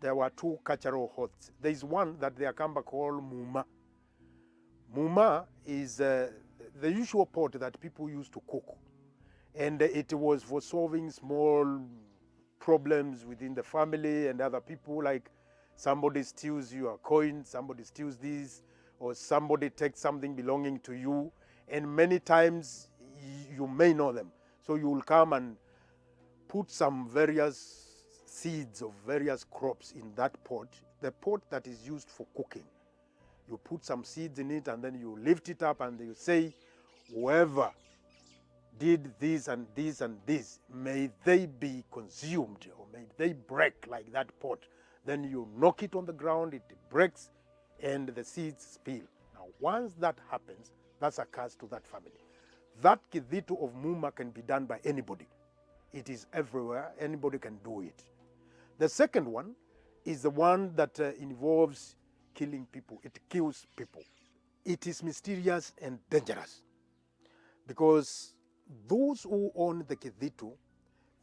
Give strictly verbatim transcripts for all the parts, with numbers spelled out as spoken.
There were two cultural hosts. There is one that the Akamba call muma. Muma is, uh, the usual pot that people used to cook, and it was for solving small problems within the family and other people, like somebody steals your coin, somebody steals this, or somebody takes something belonging to you. And many times y-, you may know them. So you will come and put some various seeds of various crops in that pot, the pot that is used for cooking. You put some seeds in it and then you lift it up and you say, "Whoever did this and this and this, may they be consumed, or may they break like that pot." Then you knock it on the ground, it breaks, and the seeds spill. Now, once that happens, that's a curse to that family. That kithito of muma can be done by anybody. It is everywhere. Anybody can do it. The second one is the one that, uh, involves killing people. It kills people. It is mysterious and dangerous because those who own the kithito,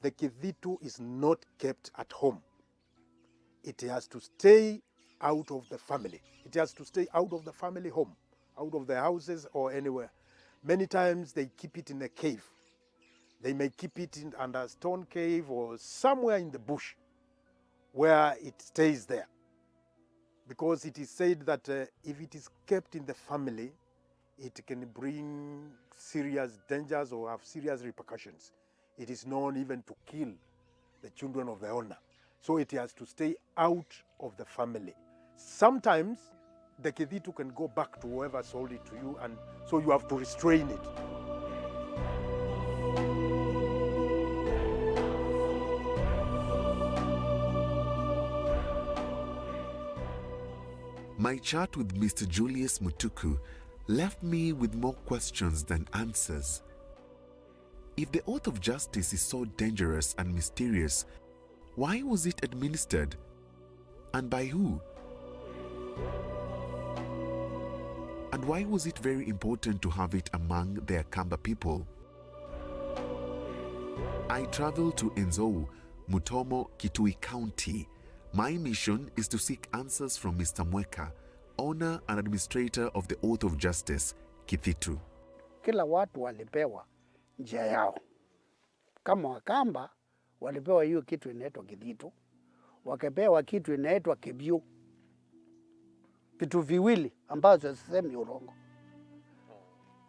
the kithito is not kept at home. It has to stay out of the family. It has to stay out of the family home, out of the houses or anywhere. Many times they keep it in a cave. They may keep it in, under a stone cave or somewhere in the bush where it stays there. Because it is said that, uh, if it is kept in the family, it can bring serious dangers or have serious repercussions. It is known even to kill the children of the owner. So it has to stay out of the family. Sometimes the kithito can go back to whoever sold it to you, and so you have to restrain it. My chat with Mister Julius Mutuku left me with more questions than answers. If the oath of justice is so dangerous and mysterious, why was it administered? And by who? And why was it very important to have it among the Akamba people? I travel to Enzou, Mutomo, Kitui County. My mission is to seek answers from Mister Mweka, owner and administrator of the Oath of Justice, Kithitu. Kila watu walipewa njia yao. Kama Wakamba walipewa hiyo kitu inaitwa kithito, wakapewa kitu inaitwa kibyu, vitu viwili ambazo hazisemi urongo,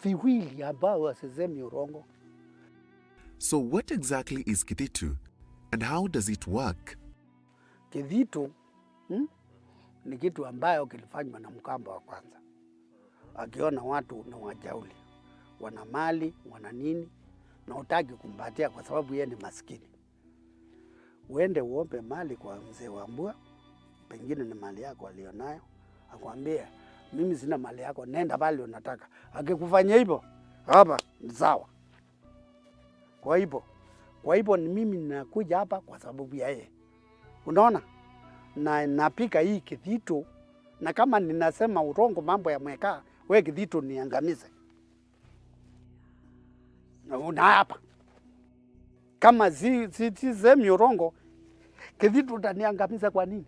viwili ambao hazisemi urongo. So what exactly is kithitu and how does it work? Kithitu, hmm, ni kitu ambayo kilifanywa na Mkamba wa kwanza, akiona watu ni wajauli, wana mali, wana nini, na hutaki kumpatia kwa sababu yeye ni maskini. Uende uombe mali kwa mzee wa mbua, pengine ni mali yako alionayo, akwambie, "Mimi sina mali yako, nenda pale unataka." Akikufanyia hivyo, hapa ni sawa. Kwa hivyo, kwa hivyo ni mimi ninakuja hapa kwa sababu ya yeye. Unaona? Na napika hii kithitu, na kama ninasema urongo mambo ya Mweka, we kithitu niangamize. Na unaapa. Kama si, si, si semi urongo, kithitu utaniangamiza kwa nini?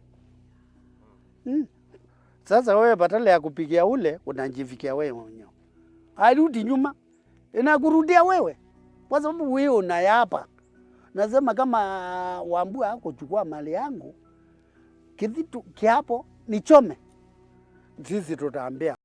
Hmm. Sasa wewe badala ya kupigia ule, unajifikia wewe mwenyewe. Arudi nyuma. Inakurudia wewe. Kwa sababu wewe unayapa. Nasema kama Wambua hakuchukua mali yangu, kithitu kiapo nichome. Sisi tutaambia.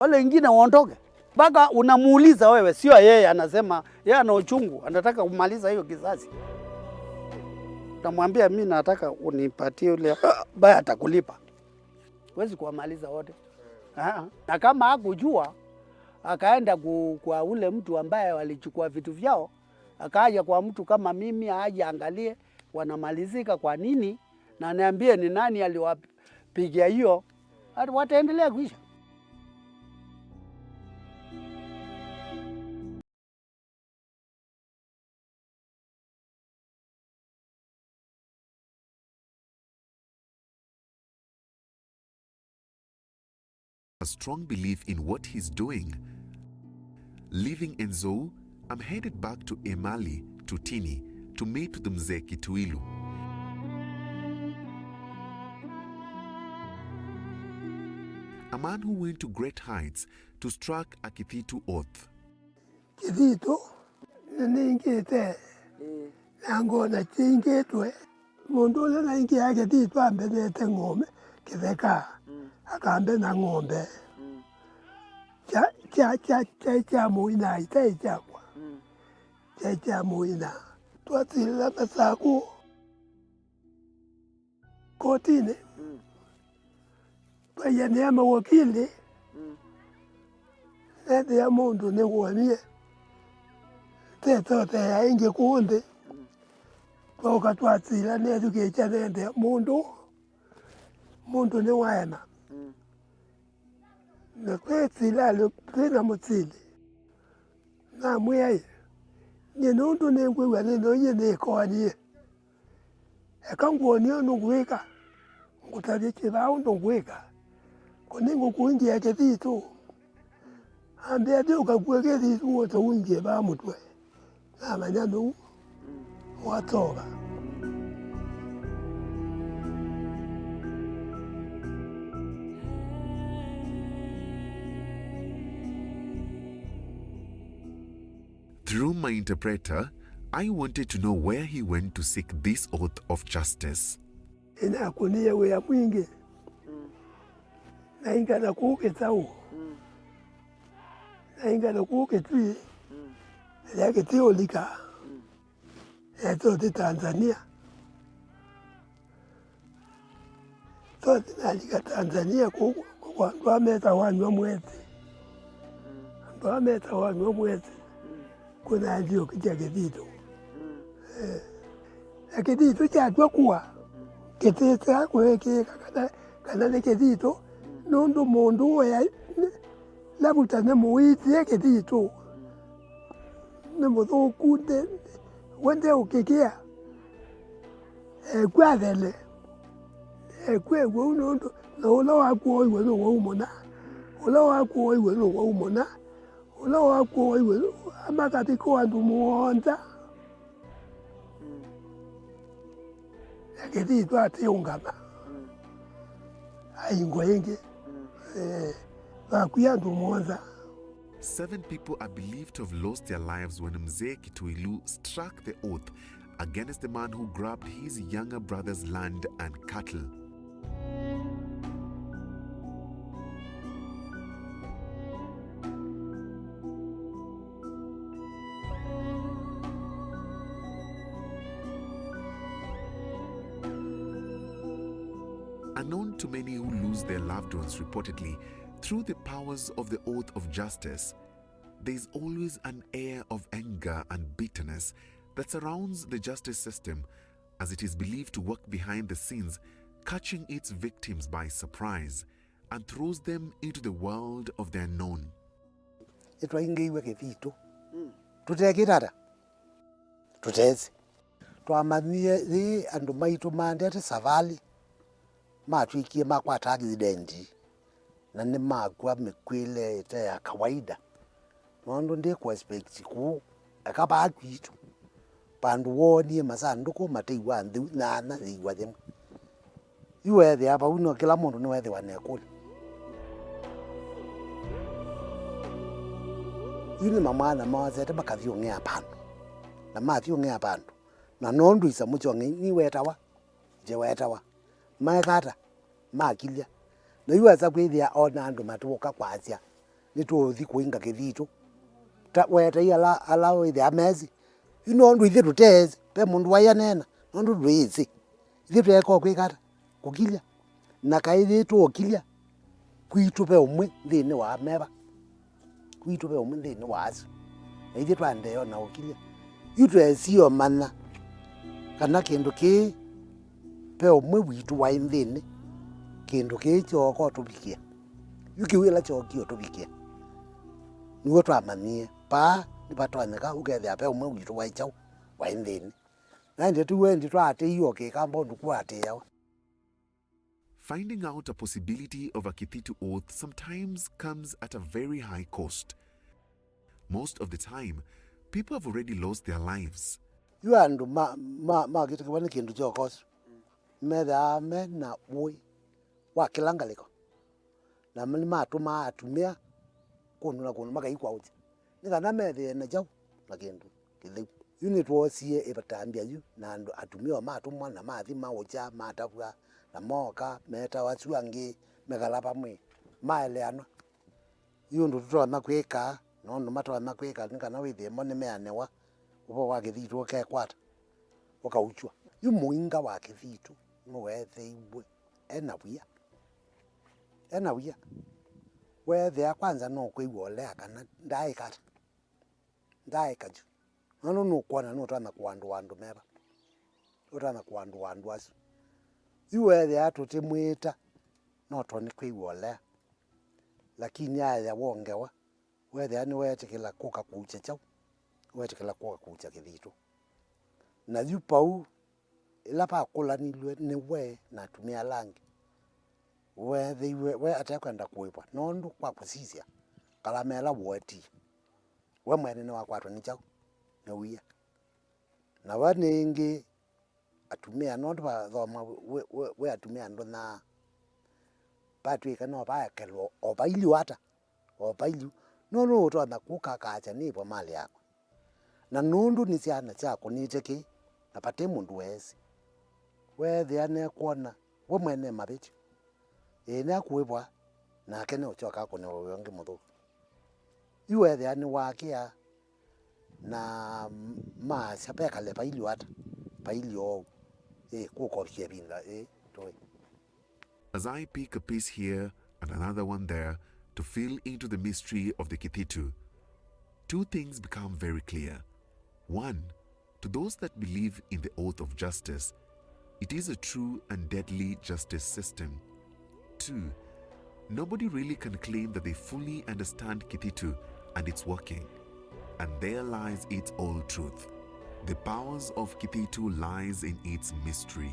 Wale wengine waondoke. Mpaka unamuuliza wewe, sio yeye anasema, yeye ana uchungu, anataka kumaliza hiyo kisasi. Utamwambia, "Mimi nataka unipatie yule ambaye atakulipa." Huwezi kuwamaliza wote. Ah, na kama hakujua, akaenda ku-, kwa ule mtu ambaye walichukua vitu vyao, akaja kwa mtu kama mimi, aje angalie wanamalizika kwa nini, na niambie ni nani aliwapigia hiyo, at-, wataendelea kuisha. A strong belief in what he's doing. Leaving Enzou, I'm headed back to Emali, to Tini, to meet with Mzee Kituilu. A man who went to great heights to strike a Kithitu oath. Kĩthitũ nĩnĩingĩte, ĩĩ, na ngona kĩingĩtwe. Mũndũ ũla naingĩaa kĩthitũ ambethete ng'ombe kĩtheka, mm, akambe na ng'ombe. Mm. Kya, kya, kya, kya, kya mũina, itaĩ kyakwa. Mm. Kya, kya mũina. Twatilĩla Masakũ kotinĩ. Mm. Twaianĩa mawakili. Mm. Nethĩa mũndũ nĩwonie. Ndesotea ĩngĩ kũũ nthĩ. Mm. Twaũka twasila nethukĩĩkya nethĩa mũndũ, mũndũ nĩwaema. Mm. Na twĩ silalĩ twĩ na mũsili. Namwĩa, "Ĩ, nyie nũndũ nĩngwĩw'a nĩ noie nĩkonie. Eka ngwonie ũndũ ngwĩka, ngũtavye kĩvaa ũndũ ngwĩka. Ko nĩngũkũingĩa kĩthitũ." Ambĩa, "Ndyũka kua kĩthitũ ũte ũingĩe vaa mũtwe." Namanya nũu watoka. Through my interpreter, I wanted to know where he went to seek this oath of justice. Nĩnakũnie wĩa mwingĩ. Mm. Naingata kũu Kĩsaũ. Mm. Naingata kũu Kĩtui. Mm. Ĩla kĩtĩ ũlika. Mm. Etothi Tanzania. Tothi nalika Tanzania kũu kwa andũ aa metawa Anyw'a Mwesi. Andũ aa metawa Anyw'a Mwesi. Kũna ndyũkĩtya kĩthitũ. Eh. Na kĩthitũ kyatw'a kũa, kĩtĩsaa kũĩkĩĩka kana, kana nĩ kĩthitũ, nũndũ mũndũ ũya, lavuta nĩmũitie kĩthitũ. Nĩ mũthũku, nde-, we ndeũkĩkĩa. Ekw'a athele. Ekw'a ew'au nũndũ, na ũla waku oiwe nĩ wau mũna. Ũla waku oiwe nĩ wau mũna. Ũla waku oiwe, amakathika andũ mũonza. Mm. Na kĩthitũ atĩũngama. Mm. Aingwa ĩngĩ. Mm. Eh, vakw'a andũ mũonza. Seven people are believed to have lost their lives when Mzee Kituilu struck the oath against the man who grabbed his younger brother's land and cattle. Unknown to many who lose their loved ones reportedly, through the powers of the oath of justice, there is always an air of anger and bitterness that surrounds the justice system, as it is believed to work behind the scenes, catching its victims by surprise and throws them into the world of the unknown. Nĩtwaingĩiwe kĩthitũ. Mm. Tũtekĩte ata? Tũtesĩ. Twamanyie yĩ andũ maitũ maendete savalĩ, matwĩkie makwata aksidenti, na nĩmakw'a mĩkw'ĩle ĩte ya kawaida. Nũndũ ndĩ kũ expect kũu, eka vaa kwitũ, vandũ woonie masandũkũ mateiwa ntheu nyanya yĩiwa yĩmwe. Yu weethĩa vau no kĩla mũndũ nĩweethĩwa na ĩkũlyo. Yu nĩ mamwana moosete makathi ũng'ea vandũ, na mathi ũng'ea vandũ, na nũndũ isamũ sya ũng'ei niwetawa, nje wetawa, maeka ata? Makilya. Na yu esa kwĩthĩa ona andũ matũũka kwasya, Nĩtũũthi kũinga kĩthitũ. Ta, wetai ala, ala wĩthĩa mesĩ. Yu nũndũ ithyĩ tũteesĩ, ve mũndũ waĩ aneena, nũndũ ndwĩsĩ. Ithyĩ tweeka o kwĩka ata? Kũkilya. Na kaĩ yĩĩ tũũkilya, kwitũ ve ũmwe nthĩnĩ wa ameva. Kwitũ ve ũmwe nthĩnĩ wa asu. Na ithyĩ twaendeea o na ũkilya. Yu twesie ũmanya kana kĩndũ kĩĩ ve ũmwe witũ waĩ nthĩnĩ, kĩndũ kĩĩ kyooka ũtũvikĩa. Yu kĩu ĩla kyookie ũtũvikĩa, nĩw'o twamanyie. Vaa nĩvatonyeka ũkethĩa ve ũmwe witũ waĩ kyaũ, waĩ nthĩnĩ. Na ĩndĩ tũw'e ĩndĩ twaatĩiwe o kĩkamba ũndũ kũatĩĩawa. Finding out a possibility of a Kithitu oath sometimes comes at a very high cost. Most of the time, people have already lost their lives. Yu andũ ma, ma, makĩtĩkĩwa nĩ kĩndũ kya ũkosi, methĩawa me na ũĩ wa kĩla ngalĩko, na nĩmatũmaa atumĩa kũndũ na kũndũ makaikwaũkya, nĩ kana methĩe na kyaũ, na kĩndũ kĩtheu. Yu nĩtwoosie ĩvatambya yu, na andũ atumĩa o matũmwa, na mathi maũkya, matavw'a, na mooka, metawa asu angĩ, mekala vamwe, maeleanwa. Yu ũndũ tũtonya kwĩka, na ũndũ matonya kwĩka, nĩ kana wĩthĩe mo nĩmeanĩwa ũvoo wa kĩthitũ ũkekwata, ũkaũkywa. Yu mũinga wa kĩthitũ nũweethĩiwe e na wia. E na wia. Weethĩa kwanza nũkwĩw'a ũlea kana ndaaĩka ata? Ndaaĩka kyu. Nũndũ nũkwona nũtonya kũandũa andũ meva? Ũtonya kũandũa andũ asu. Yu weethĩa tũtimwĩta, no tondũ nĩkwĩw'a ũlea. Lakini aya wongewa, weethĩa nĩweetĩkĩla kũka kũkya kyaũ? Weetĩkĩla kũka kũkya kĩthitũ. Na yu vau, ĩla vakũlanilw'e nĩ we na atumĩa ala angĩ, weethĩiwe we atekwenda kũĩvwa, nũndũ kwa kũsisya, ngalama ĩla wooetie, we mwene nĩwakwatwa nĩ kyaũ? Nĩ wia. Na we nĩngĩ atumĩa, nũndũ vathoma we, we, we atumĩa ndũnyaa, vatw'ĩka no vaekelwa o vailyĩ ata? O vailyĩ. Nũndũ ũtonya kũka akaasya nĩĩvwa malĩ yakwa. Na nũndũ nĩ syana syakũnĩte kĩ, na vate mũndũ weesĩ. Weethĩa nekwona, we mwene mavĩtyo. Ĩĩ, nekũĩvwa, nake nĩũkyoka akũnĩwe wĩa ũngĩ mũthũku. Yu weethĩa nĩwakĩa, na maasya vekale vailyĩ ata? Vailyĩ oou. Ĩĩ, kũkokya ĩvinda, ĩĩ, tũĩ. As I pick a piece here and another one there to fill into the mystery of the Kithitu, two things become very clear. One, to those that believe in the oath of justice, it is a true and deadly justice system. Two, nobody really can claim that they fully understand Kithitu and its working. And there lies its all truth. The powers of Kithitu lies in its mystery.